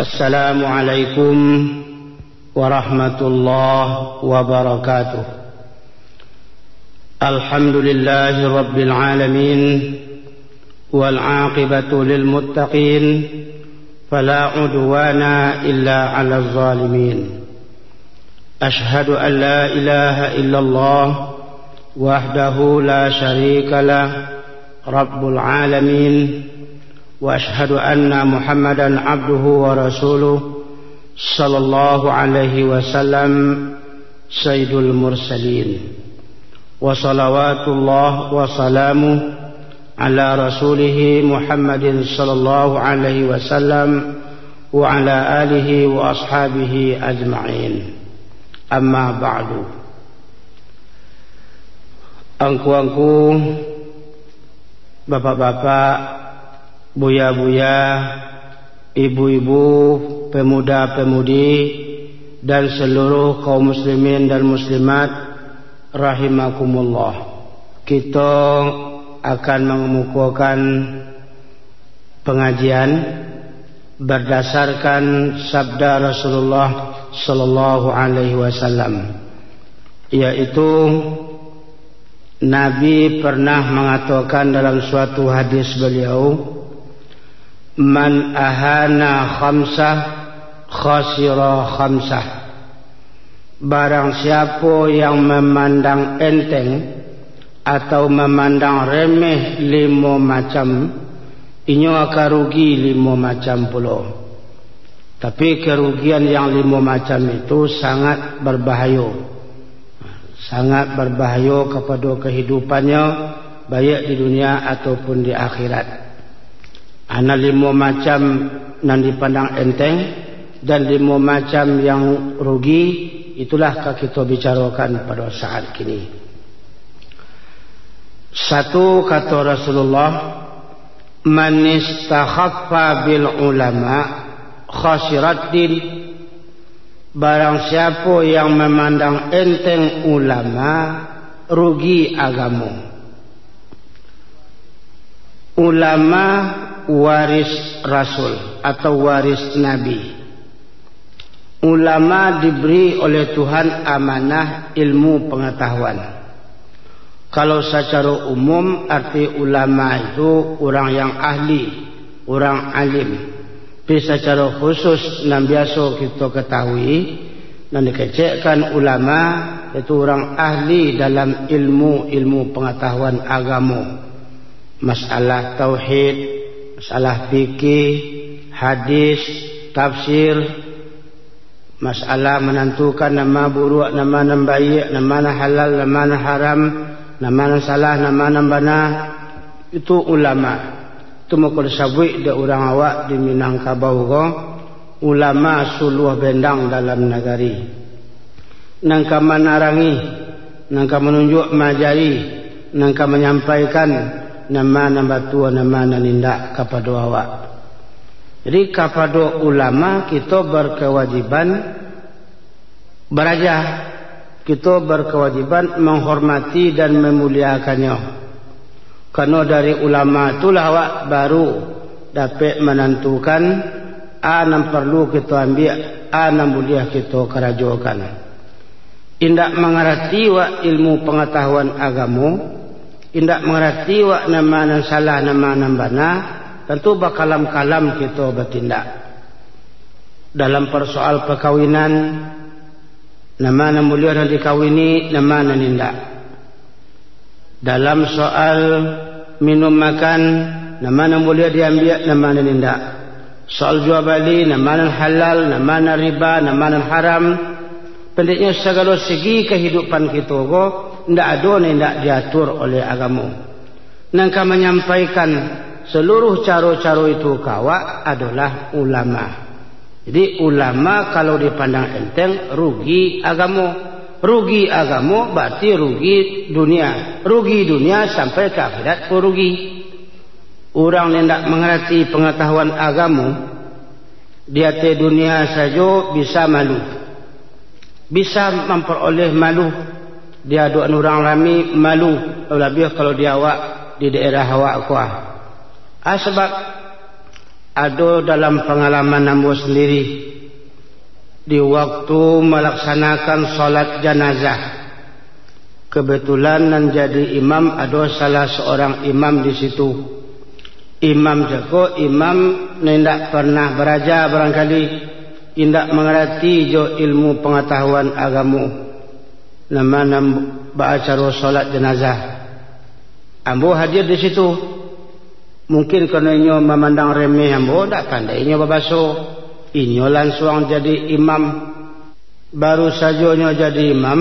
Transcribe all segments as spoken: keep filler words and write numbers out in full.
Assalamualaikum warahmatullahi wabarakatuh. Alhamdulillahi rabbil alamin, wal aqibatu lil muttaqin, fala udwana illa alal zalimin. Asyhadu an la ilaha illallah wahdahu la syarikalah, rabbul alamin, wa asyhadu anna Muhammadan abduhu wa rasuluh, sallallahu alaihi wasallam, sayyidul mursalin. Wa salawatullah wa salamuh ala rasulih Muhammadin sallallahu alaihi wasallam wa ala alihi wa ashabihi ajma'in. Amma ba'du. Angku-angku, bapak-bapak, buya-buya, ibu-ibu, pemuda-pemudi, dan seluruh kaum muslimin dan muslimat rahimakumullah. Kito akan mangamukokan pangajian bardasarkan sabda Rasulullah sallallahu alaihi wasallam, yaitu Nabi pernah mangatokan dalam suatu hadis baliau, "Man ahana khamsah, khasira khamsah." Barang siapo yang mamandang enteng atau mamandang remeh limo macam, inyo akan rugi limo macam pulo. Tapi, karugian yang limo macam itu sangat barbahayo. Sangat barbahayo kapado kahidupannyo, baiak di dunia ataupun di akhirat. Ana limo macam nan dipandang enteng, dan limo macam yang rugi, itulah ka kito bicarokan pado saat kini. Satu, kato Rasulullah, "Man istakhaffa bil ulama, khasirad din." Barang siapo yang mamandang enteng ulama, rugi agamo. Ulama waris rasul atau waris nabi. Ulama diberi oleh Tuhan amanah ilmu pangatahuan. Kalau sacaro umum, arti ulama itu urang yang ahli, urang alim. Tapi sacaro khusus, nan biaso kito katahui, nan dikecekkan ulama, yaitu urang ahli dalam ilmu-ilmu pangatahuan agamo. Masalah tauhid, masalah fikih, hadis, tafsir, masalah manantukan nama buruak, nama nan baiak, nama nan halal, nama nan haram, nama nan salah, nama nan bana, itu ulama. Itu mako disabuik dek urang awak di Minangkabau ko, ulama suluah bendang dalam nagari. Nan ka manarangi, nan ka manunjuak maajari, nan ka manyampaikan nama nan batua, nama nan indak kapado awak. Jadi, kapado ulama kito barkawajiban baraja, kito barkawajiban manghormati dan mamuliakannyo. Karano dari ulama tu lah awak baru dapek manantukan a nan parlu kito ambiak, a nan buliah kito karajokan. Indak mangarati wak ilmu pangatahuan agamo, indak mangarati wak nama nan salah, nama nan bana, tantu bakalam-kalam kito batindak. Dalam parsoal pakawinan, nama nan buliah nan dikawini, nama nan indak. Dalam soal minum makan, nama nan buliah diambiak, nama nan indak. Soal jua bali, nama nan halal, nama nan riba, nama nan haram. Pendeknyo, sagalo segi kahidupan kito ko, indak ado nan indak diatur oleh agamo. Nan ka manyampaikan saluruh caro-caro itu ka awak adolah ulama. Jadi, ulama kalau dipandang enteng, rugi agamo. Rugi agamo, bararti rugi dunia. Rugi dunia, sampai ka akhirat pun rugi. Urang nan indak mangarati pangatahuan agamo, di ateh dunia sajo bisa malu. Bisa mamparoleh malu. Di adokan urang rami, malu. Labiah kalau di awak, di daerah awak ko. Ah, sabab Ado dalam pangalaman ambo sandiri, di waktu malaksanakan salat janazah, kebetulan nan jadi imam ado salah seorang imam di situ. Imam cako, imam nan indak pernah baraja barangkali, indak mangarati jo ilmu pangatahuan agamo, nan ma nan baacara salat janazah. Ambo hadir di situ. Mungkin karano inyo mamandang remeh ambo, ndak pandai inyo babaso. Inyo lansuang jadi imam. Baru sajo nyo jadi imam,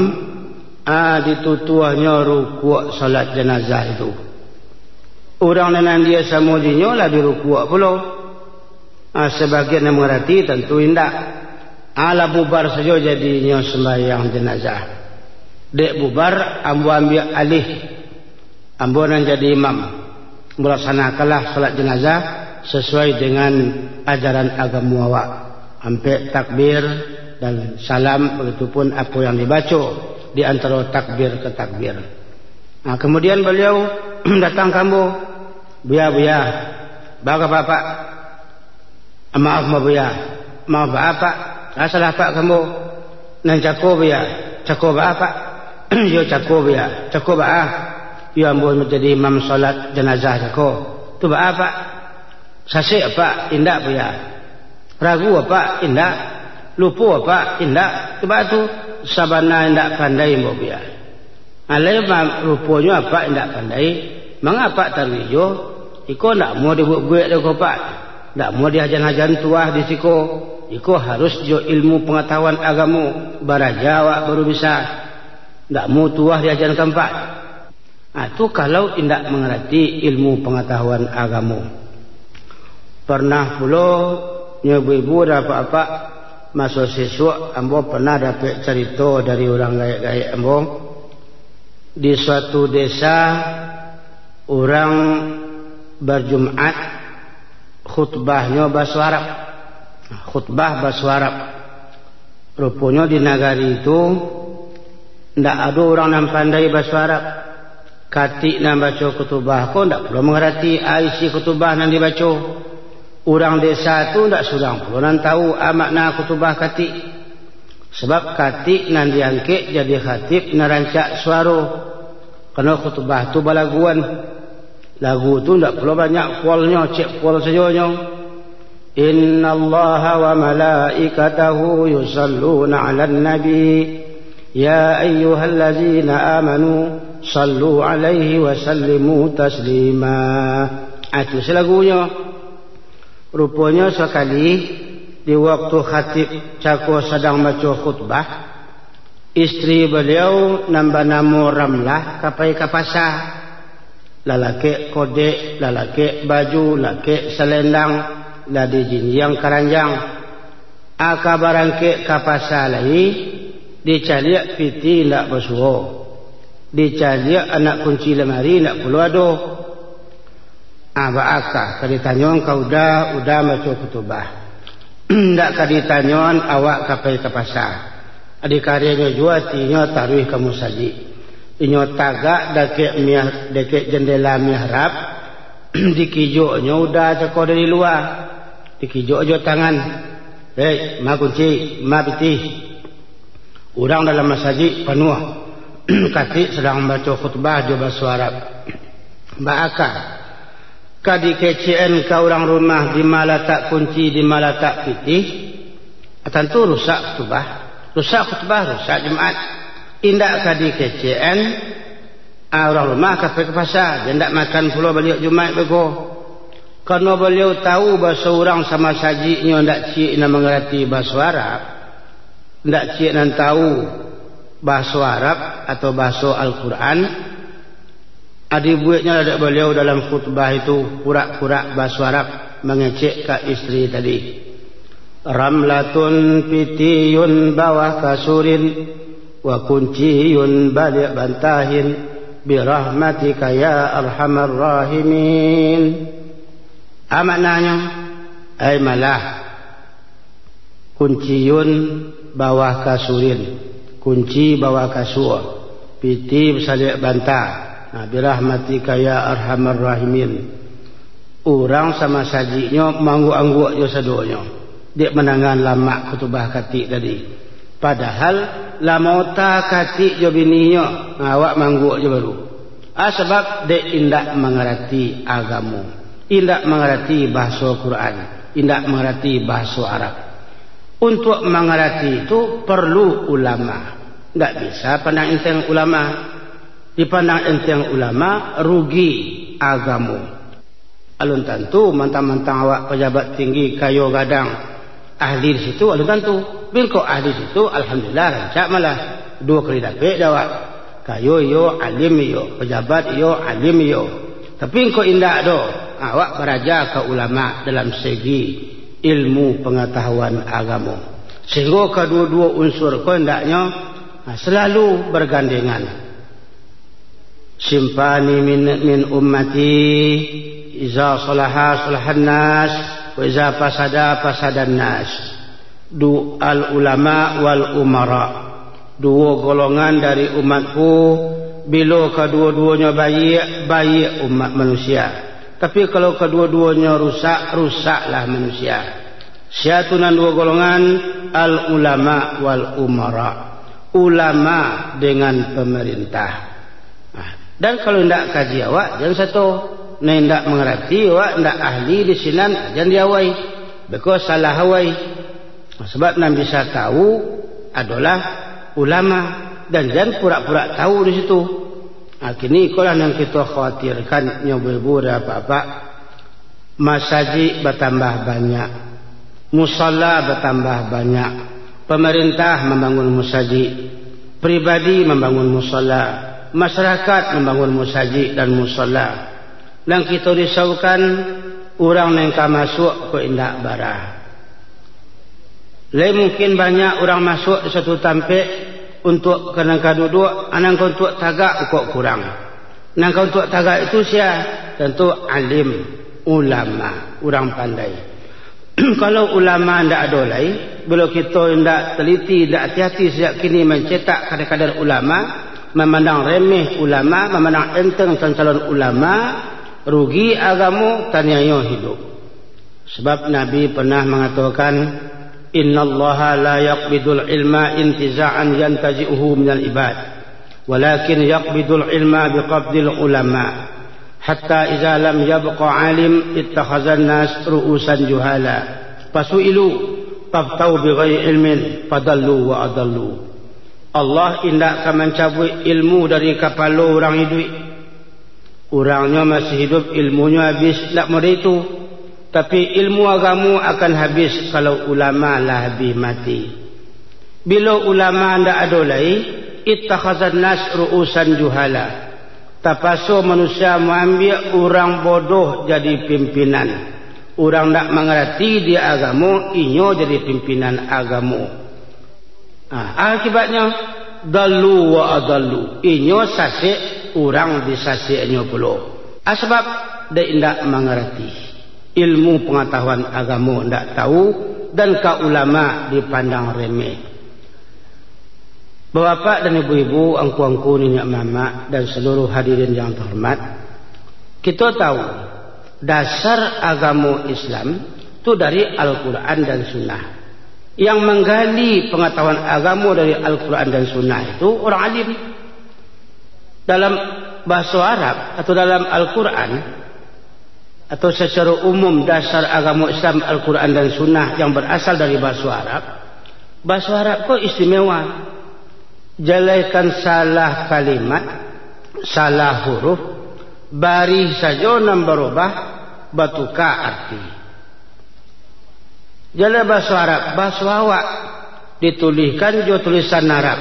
ah, ditutuahnyo rukuak salat janazah itu. Urang nan, nan dia samo dinyo lah bi rukuak pulo. Ah, sabagian nan mangarati tantu indak. Ah, lah bubar sajo jadinyo sumbayang janazah. Dek bubar, ambo ambiak alih. Ambo nan jadi imam. Ambo laksanakanlah salat janazah sasuai dengan ajaran agamo awak. Ampek takbir dan salam, bagitupun apo yang dibaco di antaro takbir ka takbir. Nah, kemudian baliau datang ka ambo, "Buya, Buya, baa kaba Apak?" "Maaf, Buya." "Maaf baa, Pak?" "Ah, salah Apak ka ambo." "Nan cako, Buya." "Cako baa, Pak?" "Iyo, cako, Buya." "Cako baa?" "Iyo, ambo manjadi imam salat janazah cako." "Tu baa, Pak?" "Sasek, Pak?" "Indak, Buya." "Ragu, Pak?" "Indak." "Lupo, Pak?" "Indak." "Tu baa tu?" "Sabana indak pandai ambo, Buya." Alai ma-, ruponyo Apak indak pandai, manga Apak taruih jo? Iko ndak amuah dibuek-buek dek ko, Pak. Ndak amuah diajan-ajan tuah di siko. Iko harus jo ilmu pangatahuan agamo, baraja awak baru bisa. Ndak amuah tuah diajankan, Pak. Ah, tu kalau indak mangarati ilmu pangatahuan agamo. Pernah pulo nyo ibu-ibu, apak-apak, maso sisuak ambo pernah dapek carito dari urang gaek-gaek ambo. Di suatu desa, urang bajumaat, khutbahnyo baso Arab. Khutbah baso Arab. Ruponyo di nagari tu, ndak ado urang nan pandai baso Arab. Katik nan baco khutubah ko ndak pulo mangarati a isi khutubah nan dibaco. Urang desa tu ndak surang pulo nan tahu a makna khutubah katik. Sabab katik nan diangkek jadi khatib nan rancak suaro. Karano khutubah tu balaguan. Lagu tu ndak pulo banyak pualnyo, cek pual sajonyo. "Innallaha wa malaikatahu yusalluna 'alan nabi, ya ayyuhallazina amanu sallu 'alaihi wa sallimu taslima." Ah, tu isi lagunyo. Ruponyo sakali, di waktu khatib cako sadang baco khutbah, istri baliau nan banamo Ramlah ka pai ka pasa. Lalakek kodek, lalakek baju, lakek salendang, lah dijinjiang karanjang. Aka barangkek ka pasa lai, dicaliak pitih indak basuo. Dicaliak anak kunci lamari indak pulo ado. Ah, baa ka, ka ditanyoan ka Uda, Uda baco khutubah. Indak ka ditanyoan awak ka pai ka pasa. Dikarenyo juo atinyo taruih ka musajik. Inyo tagak dakek miah-, dakek jandela mihrab, dikijoknyo Uda cako dari lua. Dikijok jo tangan. "Hei, ma kunci, ma pitih." Urang dalam masajik panuah. Katik sadang baco khutbah jo baso Arab. Baa ka, ka dikecekan ka urang rumah, di ma latak kunci, di ma latak pitih? Tantu rusak khutbah. Rusak khutbah, rusak Jumaat. Indak ka dikecekan, ah, urang rumah ka pai ka pasa, jan indak makan pulo baliak Jumaat beko. Karano baliau tahu baso urang samasajiknyo indak ciek nan mangarati baso Arab, indak ciek nan tahu baso Arab atau baso Al-Quran, ah, dibueknyo lah dek baliau dalam khutbah itu purak-purak baso Arab mangecek ka istri tadi. "Ramlatun pitiyun bawah kasurin, wa kunciyun baliak bantahin, birahmatika ya arhamar rahimin." A maknanyo, ai malah, kunciyun bawah kasurin, kunci bawah kasua, pitih basaliak banta, nah, birahmatika ya arhamar rahimin. Urang samasajiknyo maangguak-angguak jo sadonyo, dek mandangaan lamak khutubah katik tadi. Padahal lah maota katik jo bininyo, awak maangguak jo baru. Ah, sabab dek indak mangarati agamo, indak mangarati bahaso Quran, indak mangarati bahaso Arab. Untuak mangarati tu paralu ulama. Ndak bisa pandang enteng ulama. Dipandang enteng ulama, rugi agamo. Alun tantu mantang-mantang awak pajabat tinggi, kayo gadang, ahli di situ, alun tantu. Tapi kok ahli situ, alhamdulillah, rancak malah. Duo kali dapek dek awak. Kayo iyo, alim iyo, pajabat iyo, alim iyo. Tapi kok indak doh, awak baraja ka ulama dalam segi ilmu pangatahuan agamo. Sehinggo kaduo-duo unsur ko hendaknyo, ha, salalu bagandengan. Sinfani min, min ummati, iza salaha salahan nas, wa iza fasada fasadan nas. Du al ulama wal umara. Duo golongan dari umatku, bilo kaduo-duonyo baiak, baiak umat manusia. Tapi kalau kaduo-duonyo rusak, rusaklah manusia. Sia tu nan duo golongan, al ulama wal umara. Ulama dengan pemerintah. Nah, dan kalau indak kaji awak, jan sato. Nah, indak mangarati awak, indak ahli di sinan, jan diawai. Beko salah awai. Nah, sabab nan bisa tahu adolah ulama, dan jan purak-purak tahu di situ. Nah, kini ikolah nan kito khawatirkan, nyo ibu-ibu dan apak-apak. Masajik batambah banyak, musala batambah banyak, pamarintah mambangun masajik, pribadi mambangun musala, masyarakat mambangun masajik dan musala. Nan kito risaukan, urang nan ka masuak ko indak bara. Lai mungkin banyak urang masuak di satu tampek untuak ka nan ka duduak, nan ka untuak tagak kok kurang. Nan ka untuak tagak itu sia? Tantu alim, ulama, urang pandai. Kalau ulama ndak ado lai, bilo kito ndak teliti, ndak ati-ati sajak kini mancetak kadar-kadar ulama, mamandang remeh ulama, mamandang enteng calon-calon ulama, rugi agamo, taniayo hidup. Sabab Nabi pernah mangatokan, "Innallaha la yaqbidul ilma intiza'an yantazi'uhu minal ibad, walakin yaqbidul ilma biqabdil ulama, hatta iza lam yabqa alim ittakhazan nas ru'usan juhala, fasu'ilu, faftau bighairi ilmin, fadallu wa adallu." Allah indak ka mancabuik ilmu dari kapalo urang iduik. Urangnyo masih hidup, ilmunyo habis, ndak model itu. Tapi ilmu agamo akan habis kalau ulama lah habis mati. Bilo ulama ndak ado lai, ittakhazan nas ru'usan juhala. Tapaso manusia maambiak urang bodoh jadi pimpinan. Urang ndak mangarati di agamo, inyo jadi pimpinan agamo. Ah, akibatnyo, dallu wa adallu. Inyo sasek, urang disaseknyo pulo. Ah, sabab dek indak mangarati. Ilmu pangatahuan agamo ndak tahu, dan ka ulama dipandang remeh. Bapak dan ibu-ibu, angku-angku, niniak mamak, dan saluruh hadirin yang terhormat, kito tahu, dasar agamo Islam tu dari Al-Quran dan Sunnah. Yang manggali pangatahuan agamo dari Al-Quran dan Sunnah itu urang alim. Dalam bahaso Arab atau dalam Al-Quran, atau secara umum dasar agamo Islam Al-Quran dan Sunnah yang berasal dari bahaso Arab, bahaso Arab ko istimewa. Jalaikan salah kalimat, salah huruf, barih sajo nan barubah, batuka arti. Jalai bahaso Arab, bahaso awak, ditulihkan jo tulisan Arab,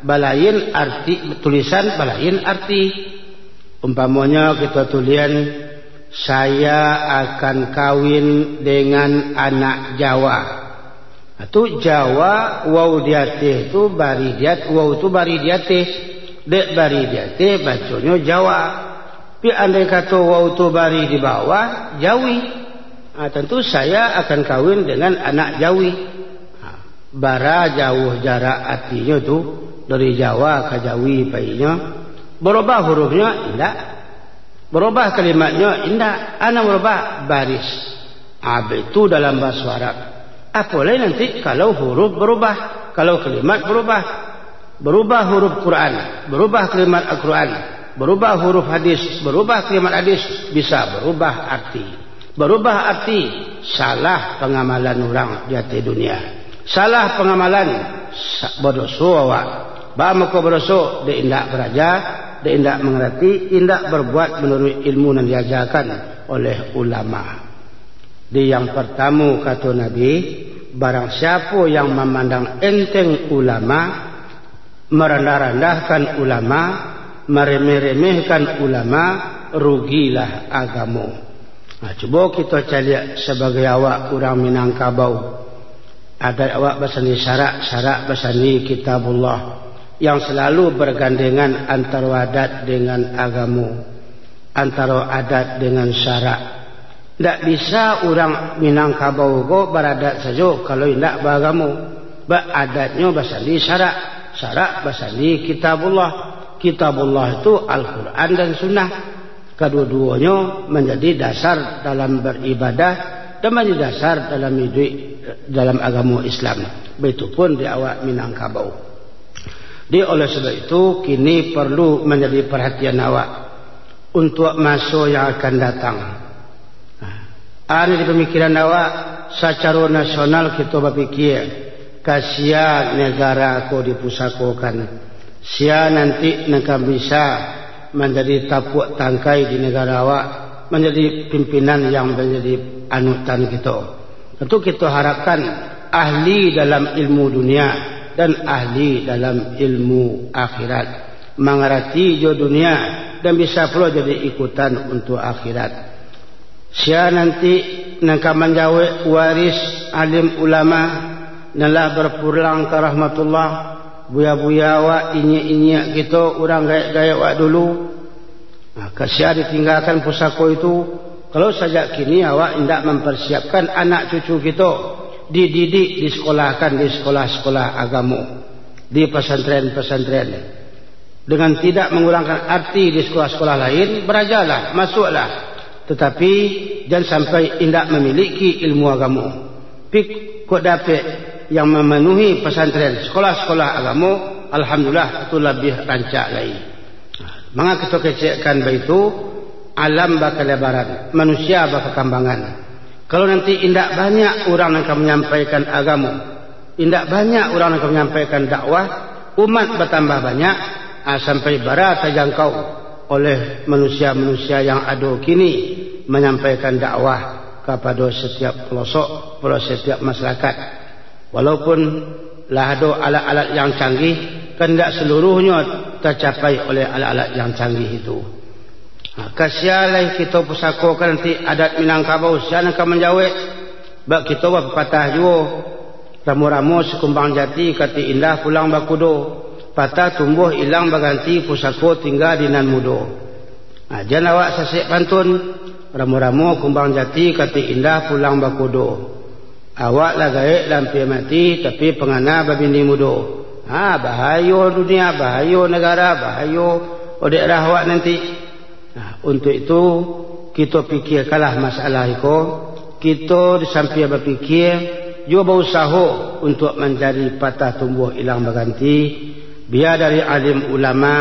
balain arti, tulisan balain arti. Umpamonyo kito tulian, "Saya akan kawin dengan anak Jawa." Nah, tu Jawa, wau di ateh tu barih di at-, wau tu barih di ateh. Dek barih di ateh, baconyo Jawa. Tapi andai kato wau tu barih di bawah, Jawi. Ah, tentu saya akan kawin dengan anak Jawi. Ah, bara jauah jarak atinyo tu, dari Jawa ka Jawi painyo. Barubah hurufnyo? Indak. Barubah kalimatnyo? Indak. A nan barubah? Baris. A, baitu dalam bahaso Arab. Apo lai nanti kalau huruf barubah, kalau kalimat barubah? Barubah huruf Quran, barubah kalimat Al-Quran, barubah huruf hadis, barubah kalimat hadis, bisa barubah arti. Barubah arti, salah pangamalan urang di ateh dunia. Salah pangamalan, sa-, badoso awak. Baa mako badoso? Dek indak baraja, dek indak mangarati, indak barbuat manuruik ilmu nan diajakan oleh ulama. Di yang partamo, kato Nabi, barang siapo yang mamandang enteng ulama, marandah-randahkan ulama, maremeh-remehkan ulama, rugilah agamo. Nah, cubo kito caliak sabagai awak urang Minangkabau. Adat awak basandi syarak, syarak basandi Kitabullah, yang salalu bargandengan antaro adat dengan agamo, antaro adat dengan syarak. Ndak bisa urang Minangkabau ko baradat sajo kalau indak baagamo. Ba-, adatnyo basandi syarak, syarak basandi Kitabullah. Kitabullah tu Al-Quran dan Sunnah. Kaduo-duonyo manjadi dasar dalam baribadah dan manjadi dasar dalam iduik dalam agamo Islam. Baitu pun di awak Minangkabau. Di oleh sebab itu, kini parlu manjadi parhatian awak untuak maso yang akan datang. Ado di pamikiran awak, sacaro nasional kito bapikia, ka sia negara ko dipusakokan, sia nanti nan ka bisa manjadi tapuak tangkai di negara awak, manjadi pimpinan yang manjadi anutan kito. Tantu kito harapkan ahli dalam ilmu dunia dan ahli dalam ilmu akhirat, mangarati jo dunia, dan bisa pulo jadi ikutan untuak akhirat. Sia nanti nan ka manjawek waris alim ulama nan lah barpulang ka rahmatullah, buya-buya awak, inyiak-inyiak kito, urang gaek-gaek awak dulu. Nah, ka sia ditinggakan pusako itu, kalau sajak kini awak indak mamparsiapkan anak cucu kito, dididik, disekolahkan di sekolah-sekolah agamo, di pasantren-pasantren. Dengan tidak mangurangkan arti di sekolah-sekolah lain, barajalah, masuaklah. Tatapi, jan sampai indak mamiliki ilmu agamo. Pi kok dapek yang mamanuhi pasantren, sekolah-sekolah agamo, alhamdulillah, tu labiah rancak lai. Manga kito kecekkan baitu, alam bakalebaran, manusia bakakambangan. Kalau nanti indak banyak urang nan ka manyampaikan agamo, indak banyak urang nan ka manyampaikan dakwah, umat batambah banyak, ah, sampai bara tajangkau oleh manusia-manusia yang ado kini manyampaikan dakwah kapado satiap palosok, kapado satiap masarakat. Walaupun lah ado alat-alat yang canggih, kan indak saluruhnyo tacapai oleh alat-alat yang canggih itu. Ha, ka sia lai kito pusakokan nanti adat Minangkabau, sia nan ka manjawek? Bak kito bapapatah juo, ramo-ramo sakumbang jati, katik indah pulang bakudo, patah tumbuah ilang baganti, pusako tingga di nan mudo. Ha, jan awak sasek pantun, ramo-ramo kumbang jati, katik indah pulang bakudo. Awak lah gaek lah ampia mati, tapi pangana babini mudo. Ha, bahayo dunia, bahayo nagara, bahayo daerah awak nanti. Nah, untuak itu, kito pikiakanlah masalah iko. Kito di samping bapikia, juo bausaho untuak manjadi patah tumbuah ilang baganti, bia dari alim ulama,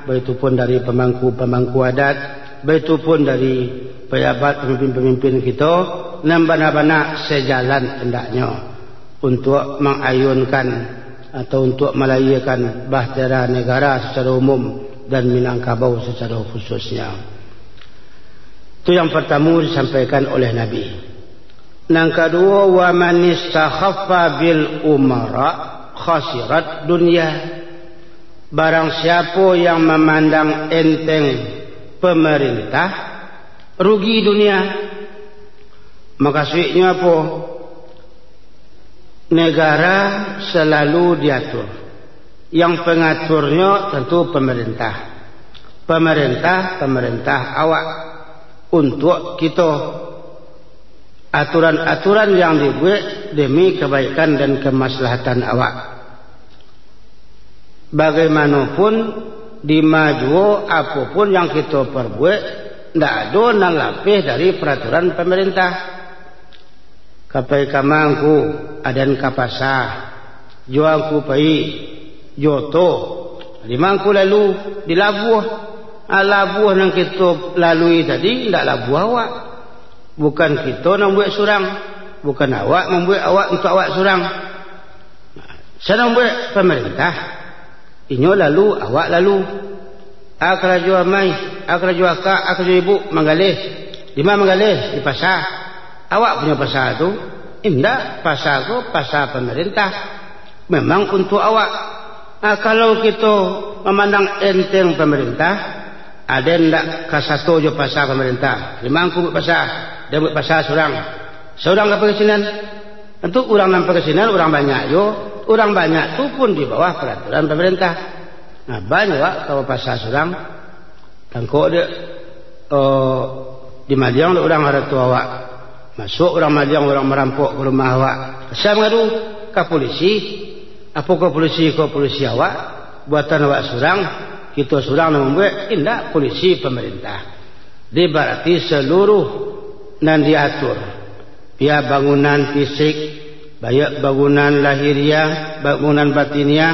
baitu pun dari pamangku-pamangku adat, baitu pun dari pejabat pamimpin-pamimpin kito, nan bana-bana sajalan andaknyo untuak mangayunkan atau untuak malahiakan bahtera negara sacaro umum dan Minangkabau sacaro khususnyo. Itu yang partamo disampaikan oleh Nabi. Nan kaduo, "Wa man istakhaffa bil umara khasirat dunya." Barang siapo yang mamandang enteng pamarintah, rugi dunia. Makasuiknyo apo? Negara salalu diatur. Yang pangaturnyo tantu pamarintah. Pamarintah, pamarintah awak untuak kito. Aturan-aturan yang dibuek demi kebaikan dan kemaslahatan awak. Bagaimanopun, dima juo, apo pun yang kito parbuek, Ndak ado nan lapeh dari paraturan pamarintah. Ka pai ka ma ngku, aden ka pasa, jo a ngku pai, jo oto. Di ma ngku lalu, di labuah. Ah, labuah nan kito lalui tadi, ndak labuah awak. Bukan kito nan buek surang, bukan awak mambuek awak untuak awak surang. Sia nan buek? Pamarintah. Inyo lalu, awak lalu. A karajo amai, a karajo akak, a karajo ibuk, manggaleh. Di ma manggaleh? Di pasa. Awak punyo pasa tu? Indak, pasa ko pasa pamarintah. Memang untuak awak. Ah, kalau kito mamandang enteng pamarintah, aden ndak ka sato jo pasa pamarintah. Di ma ngku buek pasa, den buek pasa surang. Surang ka pai ka sinan. Tantu urang nan pai ka sinan urang banyak jo. Urang banyak tu pun di bawah paraturan pamarintah. Nah, banyak awak ka bapasa surang. Tangkok dek, eh, dimaliang dek urang harato awak. Masuak urang maliang, urang marampok ka rumah awak. Sia mangadu? Ka pulisi. Apokoh pulisi ko pulisi awak? Buatan awak surang, kito surang nan mambuek? Indak, pulisi pamarintah. Jadi barati saluruh nan diatur, biya bangunan fisik, baiak bangunan lahiriah, bangunan batiniah,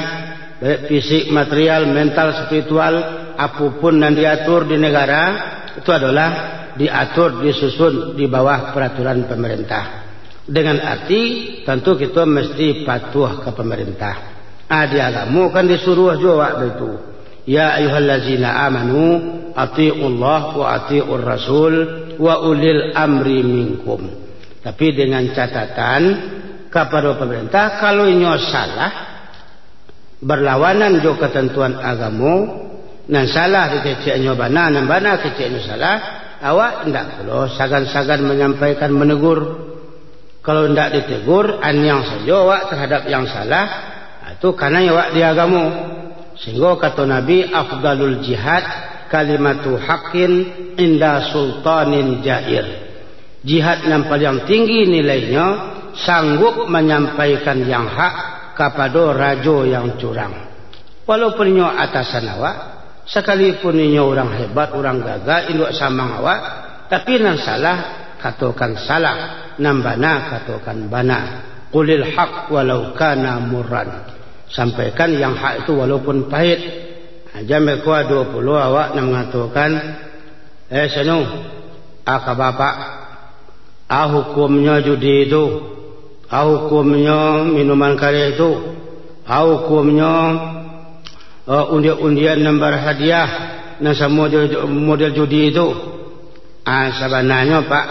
baiak fisik, material, mental, spiritual, apo pun nan diatur di nagara, itu adolah diatur, disusun di bawah paraturan pamarintah. Dengan arti, tantu kito mesti patuah ka pamarintah. Ah, di agamo kan disuruah juo awak baitu. "Ya ayyuhallazina amanu, ati'ullah wa ati'ur rasul wa ulil amri minkum." Tapi dengan catatan, kapado pamarintah, kalau inyo salah, barlawanan jo katantuan agamo, nan salah dikeceknyo bana, nan bana keceknyo salah, awak indak pulo sagan-sagan manyampaikan manegur. Kalau indak ditegur, aniang sajo awak tahadap yang salah, ha, tu kanai awak di agamo. Sehingga kato Nabi, "Afdalul jihad kalimatu haqqin inda sultanin jair." Jihad nan paliang tinggi nilainyo, sanggup manyampaikan yang hak kapado rajo yang curang. Walaupun inyo atasan awak, sakalipun inyo urang hebat, urang gagah, induak samang awak, tapi nan salah, katokan salah, nan bana, katokan bana. "Qulil haq walau kana murran." Sampaikan yang hak itu walaupun pahit. Jan beko ado pulo awak nan mangatokan, "Eh, sanu, ah, ka bapak, ah, hukumnyo judi tu, ah, hukumnyo minuman kareh tu, ah, hukumnyo, eh, undian-undian nan barhadiah, nan samo jo, jo model judi tu." Ah, sabananyo, Pak,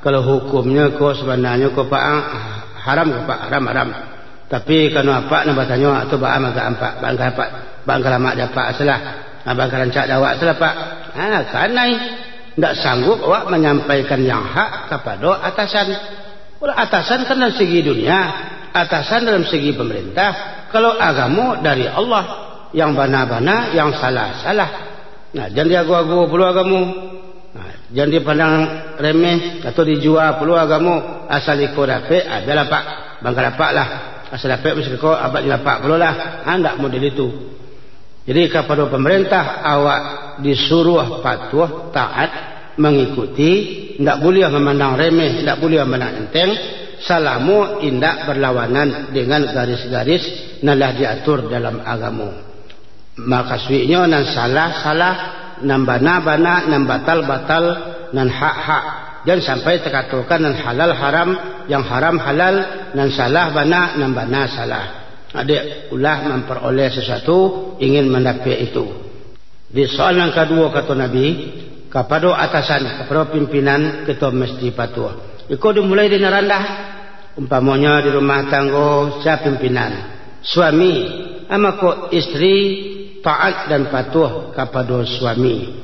kalau hukumnyo ko, sabananyo ko, Pak, ah, haram ko, Pak, haram, haram. Tapi, kanu apak nan batanyo, tu baa mangko apak, bangka apak, bangka lamak di apak salah, ah, bangka rancak di awak salah, Pak. Ah, kanai, ndak sanggup awak manyampaikan yang hak kapado atasan. Kalau atasan kan dari segi dunia, atasan dalam segi pamarintah. Kalau agamo dari Allah, yang bana-bana, yang salah-salah. Nah, jan diago-ago pulo agamo. Nah, jan dipandang remeh atau dijua pulo agamo. Asal iko dapek, ah, bialah, Pak. Bangka dapek lah. Asal dapek, mesti ko, apak nyo dapek pulo lah. Ah, ndak model itu. Jadi, kapado pamarintah, awak disuruah patuah, taat, mangikuti, ndak buliah mamandang remeh, ndak buliah mamandang enteng, salamo indak barlawanan dengan garis-garis nan lah diatur dalam agamo. Makasuiknyo, nan salah, salah, nan bana, bana, nan batal, batal, nan hak, hak. Jan sampai takatokan nan halal haram, yang haram halal, nan salah bana, nan bana salah. Dek ulah mamparoleh sasuatu, ingin mandapek itu. Di soal nan kaduo, kato Nabi, kapado atasan, kapado pimpinan, kito mesti patuah. Iko dimulai di nan randah. Umpamonyo di rumah tanggo, sia pimpinan? Suami. Ah, mako istri taat dan patuah kapado suami.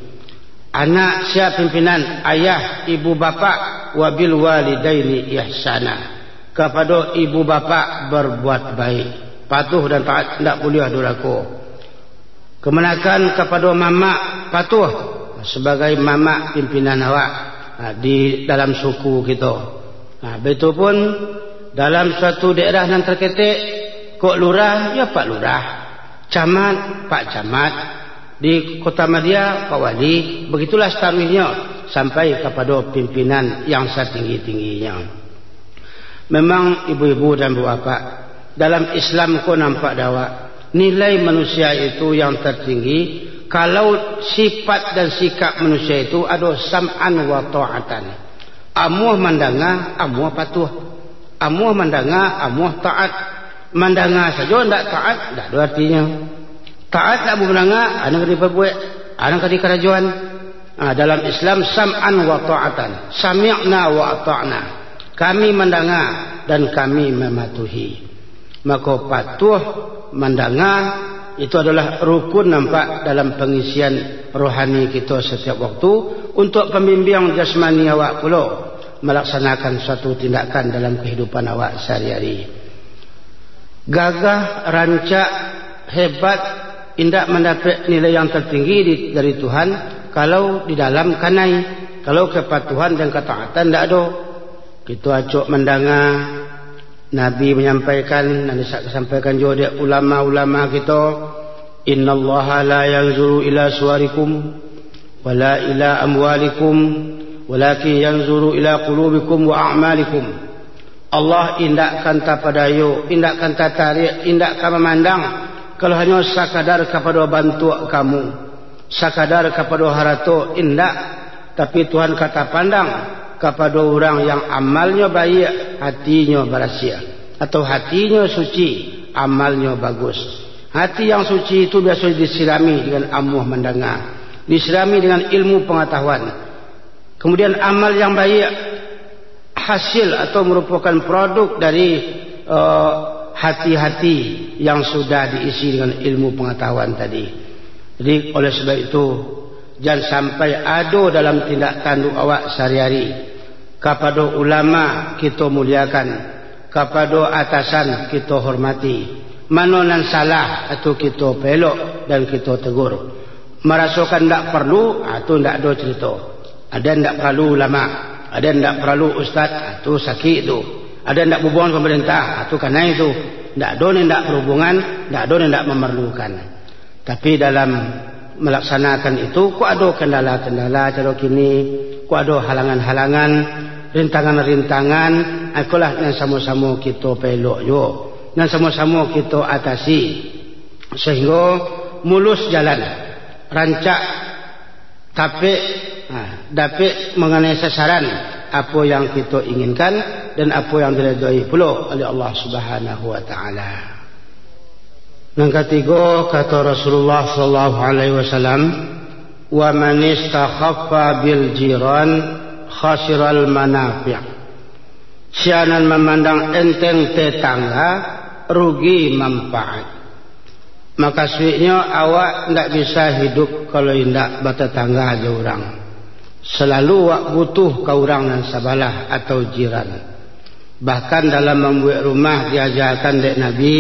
Anak, sia pimpinan? Ayah, ibu, bapak. "Wabil walidaini ihsana." Kapado ibu bapak barbuat baik. Patuh dan taat, ndak buliah durako. Kamanakan kapado mamak, patuh sabagai mamak pimpinan awak, ha, di dalam suku kito. Ha, baitu pun dalam suatu daerah nan taketek, kok lurah, yo Pak Lurah, camat, Pak Camat, di Kota Madia, Pak Wali, bagitulah sataruihnyo. sampai kapado pimpinan yang satinggi-tingginyo. Memang, ibu-ibu dan bapak, dalam Islam ko nampak dek awak, nilai manusia itu yang tertinggi, kalau sifat dan sikap manusia itu ado sam'an wa ta'atan. Amuah mandanga, amuah patuah. Amuah mandanga, amuah taat. Mandanga sajo ndak taat, ndak ado artinyo. Taat ndak mandanga, anu ka dipabuek, anu ka dikarajoan. Ah, dalam Islam, sam'an wa ta'atan. Sami'na wa ata'na. Kami mandanga dan kami mamatuhi. Mako, patuah mandanga itu adalah rukun nampak dalam pangisian rohani kito satiap waktu, untuk pambimbing jasmani awak pulo malaksanakan suatu tindakan dalam kahidupan awak sahari-hari. Gagah, rancak, hebat, indak mandapek nilai yang tertinggi di, dari Tuhan, kalau di dalam kanai, kalau kepatuhan dan ketaatan ndak ado. Kito acok mandanga, Nabi manyampaikan, nan disampaikan juo dek ulama-ulama kito, "Innallaha la yanzuru ila suwarikum, wala ila amwalikum, walakin yanzuru ila qulubikum wa a'malikum." Allah indak kan tapadayo, indak kan tatarik, indak kan mamandang, kalau hanyo sakadar kapado bantuak kamu, sakadar kapado harato, indak. Tapi Tuhan ka tapandang kapado urang yang amalnyo baiak, hatinyo barasiah, atau hatinyo suci, amalnyo bagus. Hati yang suci itu biaso disirami dengan amuah mandanga, disirami dengan ilmu pangatahuan. Kemudian amal yang baiak, hasil atau merupakan produk dari, eh, hati-hati yang sudah diisi dengan ilmu pangatahuan tadi. Jadi, oleh sebab itu, jan sampai ado dalam tindak tanduk awak sahari-hari. Kapado ulama kito muliakan, kapado atasan kito hormati. Mano nan salah, atu kito pelok dan kito tegur. Marasokan ndak paralu, ah, tu ndak ado carito. Ado ndak paralu ulama, ado ndak paralu ustaz, ah, tu sakik tu. Ado ndak bahubungan dengan pemerintah, ah, tu kanai tu. Ndak ado nan ndak berhubungan, ndak ado nan ndak memerlukan. Tapi dalam melaksanakan itu, kok ado kendala-kendala caro kini, kok ado halangan-halangan, rintangan-rintangan, ah, ikolah nan samo-samo kito pelok juo, nan samo-samo kito atasi. Sahinggo mulus jalan, rancak, tapek, ha, dapek manganai sasaran, apo yang kito inginkan, dan apo yang diridhoi pulo oleh Allah Subhanahu wa Ta'ala. Nan katigo, kato Rasulullah sallallahu alaihi wasallam, "Wa man istakhaffa bil jiran khasiral manafi'." Sia nan mamandang enteng tetangga, rugi manfaat. Makasuiknyo, awak ndak bisa hidup kalau indak batatangga jo urang. Salalu awak butuh ka urang nan sabalah atau jiran. Bahkan dalam mambuek rumah diajakan dek Nabi,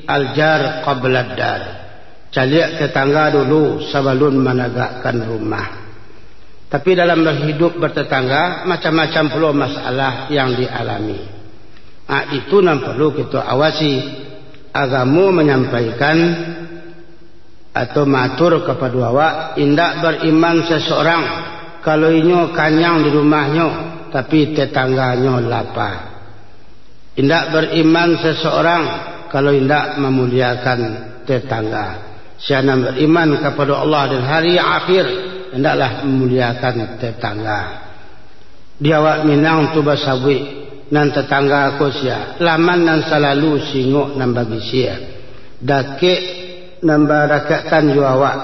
"Al-jar qablad dar." Caliak tetangga dulu sabalun managakkan rumah. Tapi dalam berhidup bertetangga, macam-macam pulo masalah yang dialami. Ah, itu nan perlu kito awasi. Agamo manyampaikan atau maatur kapado awak, indak beriman seseorang kalau inyo kanyang di rumahnyo, tapi tetangganyo lapa. Indak beriman seseorang kalau indak mamuliakan tetangga. Sia nan beriman kapado Allah dan hari akhir, hendaklah mamuliakan tetangga. Di awak Minang tu basabuik, nan tetangga ko sia, laman nan salalu, singok nan bagisia, dakek nan barakatkan jo awak,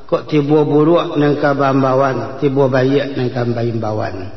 kok tibo buruak nan ka baimbauan, tibo baiak nan ka baimbauan.